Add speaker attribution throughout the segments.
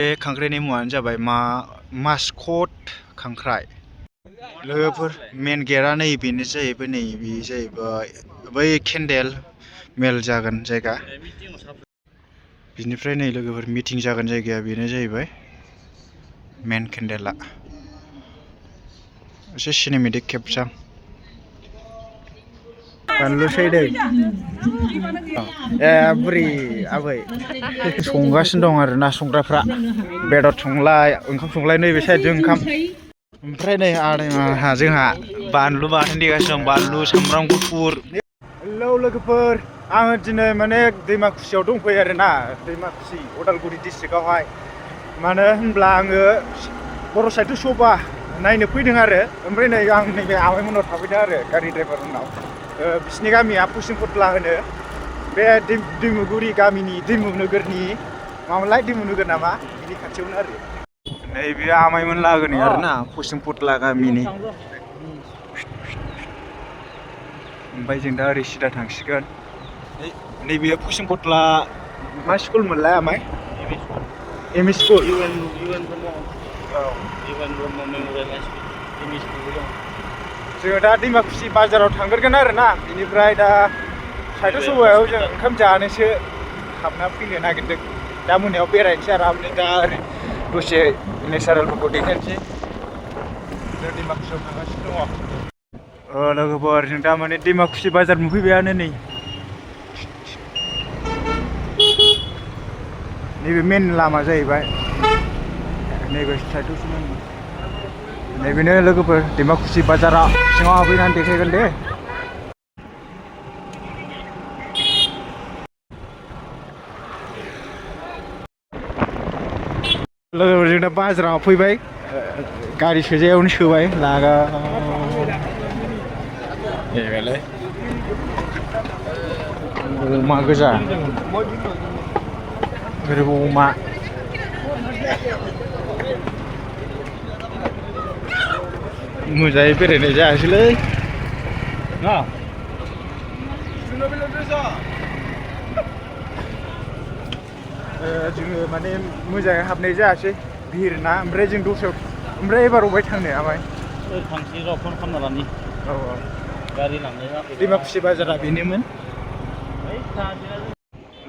Speaker 1: बे खांख्राइनि मुङानो जाबाय मास्कट खांख्राइ। लोगोफोर मेन गेटआ नैबेनो जाहैबाय, नैबे जाहैबाय बै केन्डेल मेल जागोन जायगा। बिनिफ्राय नै लोगोफोर मिटिं जागोन जायगाया बेनो जाहैबाय मेन केन्डेलआ। एसे सिनेमेटिक खेबसां बानलु सायदों। बुरि आबै संगासिनो दं आरो ना संग्राफ्रा। बेदर संलाय ओंखाम संलाय नैबे साइडजों ओंखाम। ओमफ्राय नै आदैहा जोंहा बानलु बाथोन देगासिनो दं, बानलु सामब्राम गुफुर। हेलौ लोगोफोर, आङो दिनै माने दैमाकुसियाव दंफैयो आरो ना, दैमाकुसि उदालगुरि डिस्ट्रिक्टआवहाय। मानो होनब्ला आङो बर' साहित्य सभा नायनो फैदों आरो। ओमफ्राय नै आं नैबे आमाइमोननाव थाफैदों आरो गारि ड्राइभारमोननाव। बिसिनि गामिया पश्चिमकटला होनो। बे दैमुगुरि गामिनि दैमु नोगोरनि मामोनलाय, दैमु नोगोर नामा, बिनि खाथियावनो आरो। नैबे आमाइमोन लागोनि आरो ना, पश्चिमकटला गामिनि। ओमफ्राय जों दा ओरै सिदा थांसिगोन। नैबे पश्चिमकटला मा स्कुल मोनलाय आमाइ? M E school. जोङो दा दैमाकुसि बाजाराव थांग्रोगोन आरो ना, बिनिफ्राय दा साहित्य सभायाव जों ओंखाम जानोसो हाबना फैनो नागिरदों। दा मोनायाव बेरायनोसै आरामनो, दा दसे नेचारेलफोरखौ देखायनोसै। जों दैमाकुसियाव थांगासिनो दङ। लोगोफोर, जों दा माने दैमाकुसि बाजार मोनफैबायानो नै। नैबे मेन लामा जाहैबाय, नैबे साइडआवसो नांगौ। नैबेनो लोगोफोर दैमाकुसि बाजारा, सिङाव हाबहैनानै देखायगोन दे। लोगोफोर, जों दा बाजाराव फैबाय, गारि सोजायावनो सोबाय लागा। बेलाय अमा गोजा, ओरैबो अमा। मोजाङै बेरायनाय जायासैलै ना। जोङो माने मोजाङै हाबनाय जायासै, भिर ना। ओमफ्राय जों दस्रायाव, ओमफ्राय एबार अबेहाय थांनो आमाइ?
Speaker 2: थांसै र' फन खालामना लानि।
Speaker 1: औ
Speaker 2: गारि लांनाय
Speaker 1: दैमाकुसि बाजारा बेनोमोन।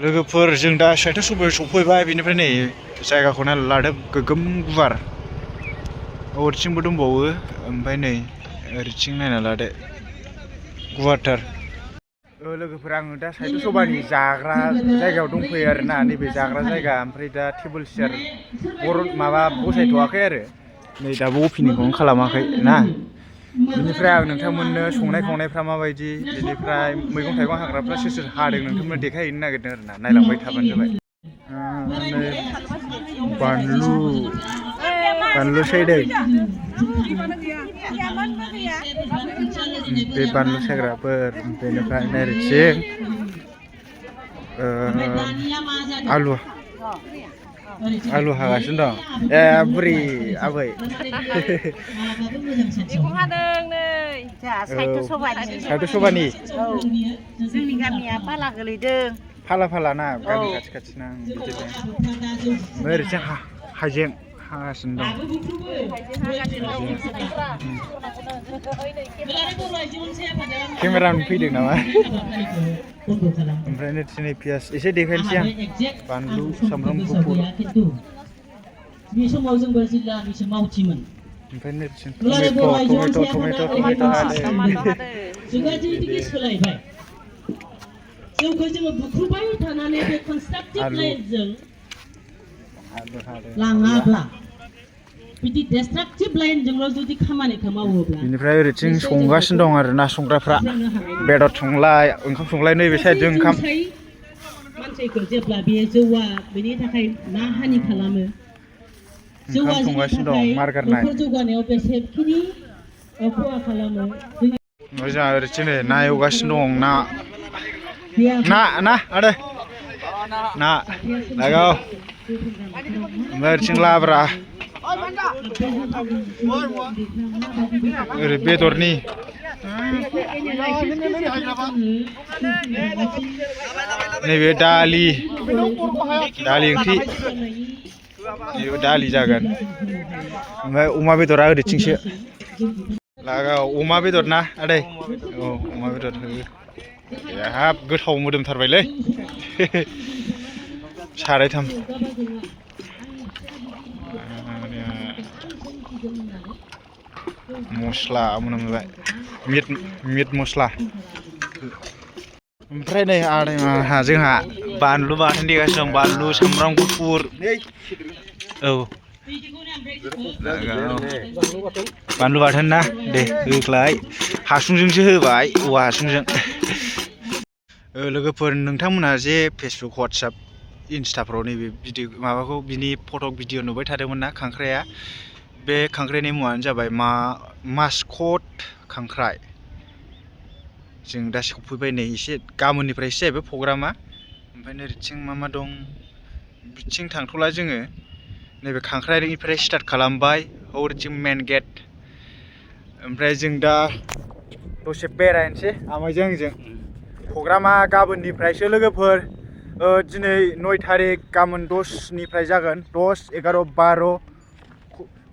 Speaker 1: लोगोफोर, जों दा साहित्य सभायाव सफैबाय। बेनिफ्राय नै जायगाखौ नायना लादो, गोगोम गुवार। ओरैथिंबो दंबावो, ओमफ्राय नै ओरैथिं नायना लादो, गुवारथार। लोगोफोर, आङो दा साहित्य सभानि जाग्रा जायगायाव दंफैयो आरो ना, नैबे जाग्रा जायगा। ओमफ्राय दा टेबोल सियार माबा बसायथ'वाखै आरो, नै दाबो अपेनिंखौनो खालामाखै ना। बिनिफ्राय आं नोंथांमोननो संनाय खावनायफ्रा माबायदि, बिनिफ्राय मैगं थाइगं हाग्राफ्रा सोर सोर हादों नोंथांमोननो देखायहैनो नागिरदों आरो ना। नायलांबाय थाबानो जाबाय। बानलु सायदों। बे बानलु सायग्राफोर। बेनिफ्राय नैथिं आलु हागासिनो दं। बुरि आबै
Speaker 3: मैगं हादों नै जोंहा साहित्य
Speaker 1: सभानि।
Speaker 3: जोंनि गामिया फाला गोलैदों।
Speaker 1: फाला ना, गामि खाथि खाथिना बिदिनो। ओमफ्राय ओरैथिं हाइजें हागासिनो दं। केमेरामेन फैदों नामा? ओमफ्राय नै पियास एसे देखायनोसै आं, बानलु सामब्राम गुफुर।
Speaker 4: बे समाव जोंबो जिल्लानिसो मावथिमोन।
Speaker 1: ओमफ्राय नैथिं
Speaker 4: टमेट' जुगा जिबायदि सोलायबाय, जोंखौ जोङो बुख्रुबाय थानानै बे कनस्ट्राक्टिभ लाइनजों लाङाब्ला, बिदि डिस्ट्राक्टिभ लाइनजोंल' जुदि खामानिखौ मावोब्ला।
Speaker 1: बिनिफ्राय ओरैथिं संगासिनो दं आरो ना संग्राफ्रा। बेदर संलाय ओंखाम संलाय, नैबे साइडजों ओंखाम।
Speaker 4: मानसिखौ जेब्ला बेयो जौआ बेनि थाखाय मा हानि खालामो, जौआ जोंनि थाखाय न'खर जौगानायाव बेसेखिनि खहा खालामो।
Speaker 1: जोंहा ओरैथिं नै ना एवगासिनो दं, ना आदै ना लागाव। ओमफ्राय ओरैथिं लाब्रा, ओरै बेदरनि। नैबे दालि ओंख्रि। बेबो दालि जागोन ओमफ्राय अमा बेदरा ओरैथिंसो लागाव अमा बेदर ना आदै औ अमा बेदर हाब गोथाव मोदोमथारबायलै सारायथाम मस्ला मोनामबाय मिट मस्ला ओमफ्राय नै आदैहा जोंहा बानलु बाथोन देगासिनो दं बानलु सामब्राम गुफुर औ बानलु बाथोन ना दे होग्लाय हासुंजोंसो होबाय औवा हासुंजों लोगोफोर नोंथांमोनहा जे फेसबुक वाट्सएप इन्स्टाफ्राव नैबे भिडिअ माबाखौ बिनि फटक भिडिअ नुबाय थादोंमोन ना खांख्राइया बे खांख्राइनि मुङानो जाबाय मास्कट खांख्राइ जों दा सफैबाय नै एसे गाबोननिफ्रायसो जाहैबाय प्रग्रामा ओमफ्राय नैथिं मा दं बिथिं थांथ'ला जोङो नैबे खांख्राइनिफ्राय स्टार्ट खालामबाय हरैथिं मेन गेट ओमफ्राय जों दा दसे बेरायनोसै आमाइजों आंजों प्रग्रामा गाबोननिफ्रायसो लोगोफोर दिनै 9 थारिख गाबोन 10निफ्राय जागोन 10, 11, 12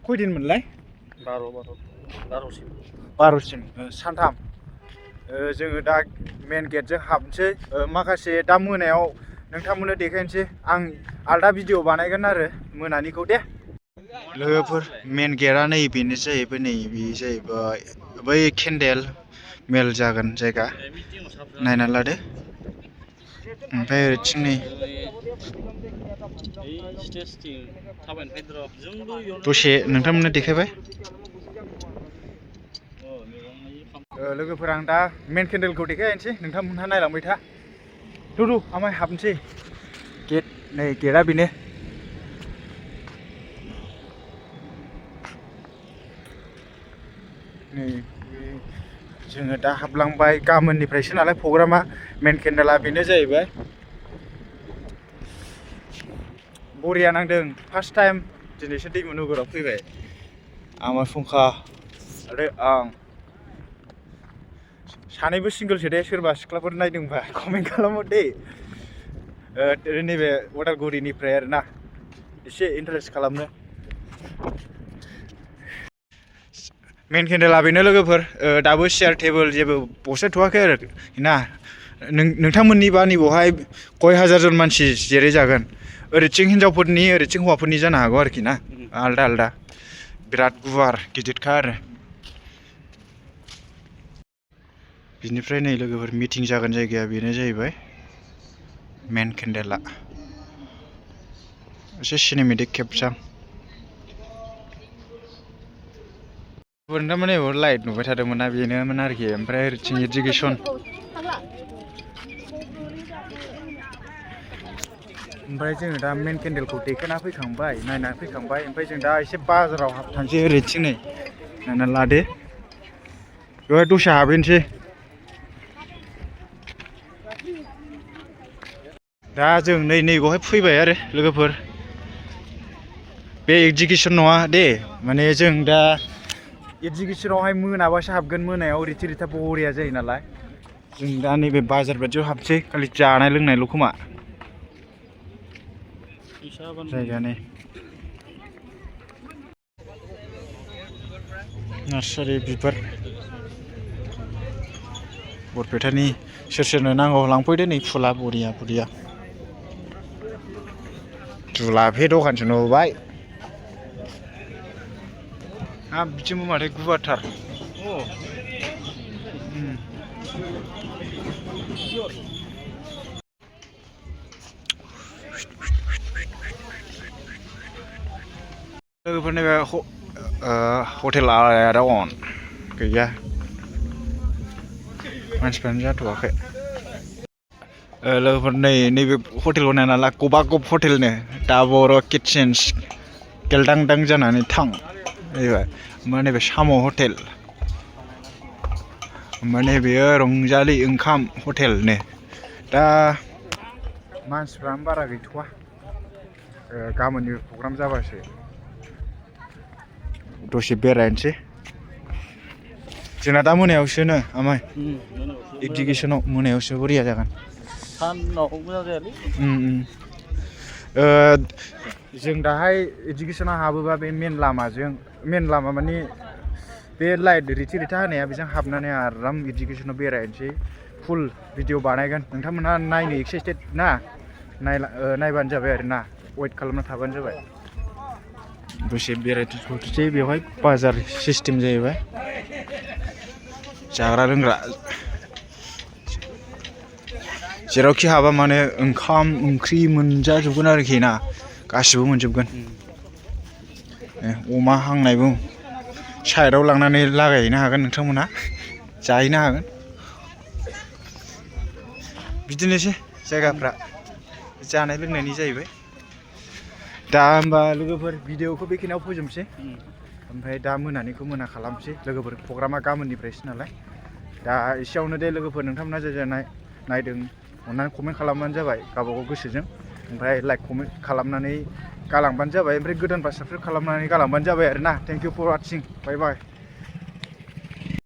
Speaker 1: खयदिन मोनलाय 12सिम सानथाम जोङो दा मेन गेटजों हाबनोसै माखासे दा मोनायाव नोंथांमोननो देखायनोसै आं आलदा भिडिअ बानायगोन आरो मोनानिखौ दे लोगोफोर मेन गेटआ नै बेनो जाहैबाय नै बे जाहैबाय बै केन्डेल मेल जागोन जायगा नायना लादो ओमफ्राय ओरैथिं नै दसे नोंथांमोननो देखायबाय लोगोफोर आं दा मेन केन्डेलखौ देखायनोसै नोंथांमोनहा नायलांबाय था दु आमाय हाबनोसै गेट नै गेटआ बेनो नै जोङो दा हाबलांबाय गाबोननिफ्रायसो नालाय प्रग्रामा मेन केन्डेलआ बेनो जाहैबाय बरिया नांदों फार्स्ट टाइम दिनैसो दैमु नोगोराव फैबाय आमाय फुंखा आरो आं सानैबो सिंगोलसो दे सोरबा सिख्लाफोर नायदोंबा कमेन्ट खालामो दे नैबे उदालगुरिनिफ्राय आरोना एसे इन्टारेस्ट खालामनो मेन केन्डेलआ बेनो लोगोफोर दाबो चेयार टेबोल जेबो बसायथ'वाखै आरो ना नोंथांमोननिबा नैबावहाय कय हाजारजन मानसि जेरै जागोन ओरैथिं हिनजावफोरनि ओरैथिं हौवाफोरनि जानो हागौ आरोखि ना आलदा आलदा बिराद गुवार गिदिरखा आरो बिनिफ्राय नै लोगोफोर मिटिं जागोन जायगाया बेनो जाहैबाय मेन केन्डेलआ एसे सिनेमेटिक खेबसां नोंथांमोन लाइट नुबाय थादोंमोन ना बेनोमोन आरोखि ओमफ्राय ओरैथिं एजुकेसन ओमफ्राय जोङो दा मेन केन्डेलखौ देखायना फैखांबाय नायना फैखांबाय ओमफ्राय जों दा एसे बाजाराव थांसै ओरैथिं नै नायना लादो बेवहाय दसे हाबहैनोसै दा जों नैबावहाय फैबाय आरो लोगोफोर बे एजुकेसन नङा दे माने जों दा एजुकेसनावहाय मोनाबासो हाबगोन मोनायाव रिथा बरिया जायो नालाय जों दा नैबे बाजार बायदियाव हाबसै खालि जानाय लोंनायल' खोमा जायगानि नार्सारि बिबार बरपेटानि सोरनो नांगौ लांफैदो नै फुला बरिया जुलाफे दखानसो नुबाय हाब बिथिंबो माथो गुवारथार लोगोफोर नैबे हटेल आलायारन गैया मानसिफ्रानो जाथ'वाखै लोगोफोर नैबे हटेलखौ नायना ला गबागब हटेलनो दा बर' किटचेन्स गेलदांदां जानानै थां ओमफ्राय नैबे साम' हटेल ओमफ्राय नैबेयो रंजालि ओंखाम हटेलनो दा मानसिफ्रानो बारा गैथ'वा गाबोननि प्रग्राम जाबासो दसे बेरायनोसै जोंना दा मोनायावसोनो आमाय एजुकेसनाव मोनायावसो बरिया जागोन जों दाहाय इडुकेसनाव हाबोबा बे मेन लामा माने बे लाइट रिथा होनाया बेजों हाबनानै आराम इडुकेसनाव बेरायनोसै फुल भिडिअ बानायगोन नोंथांमोनहा नायनो एक्साइटेड ना नायबानो जाबाय आरो ना वेट खालामना थाबानो जाबाय दसे बेरायथ'सै बेवहाय बाजार सिस्टेम जाहैबाय जाग्रा लोंग्रा जेरावखि हाबा माने ओंखाम ओंख्रि मोनजाजोबगोन आरोखि ना गासिबो मोनजोबगोन अमा हांनायबो साइडआव लांनानै लागायहैनो हागोन नोंथांमोनहा जाहैनो हागोन बिदिनोसै जायगाफ्रा जानाय लोंनायनि जाहैबाय दा होमबा लोगोफोर भिडिअखौ बेखिनियाव फोजोबनोसै ओमफ्राय दा मोनानिखौ मोना खालामसै लोगोफोर प्रग्रामा गाबोननिफ्रायसो नालाय दा एसेयावनो दे लोगोफोर नोंथांमोना जाय नायदों अननानै कमेन्ट खालामबानो जाबाय गावबागाव गोसोजों ओमफ्राय लाइक कमेन्ट खालामनानै गालांबानो जाबाय ओमफ्राय गोदान बाथ्राफोर खालामनानै गालांबानो जाबाय आरो ना thank you for watching bye bye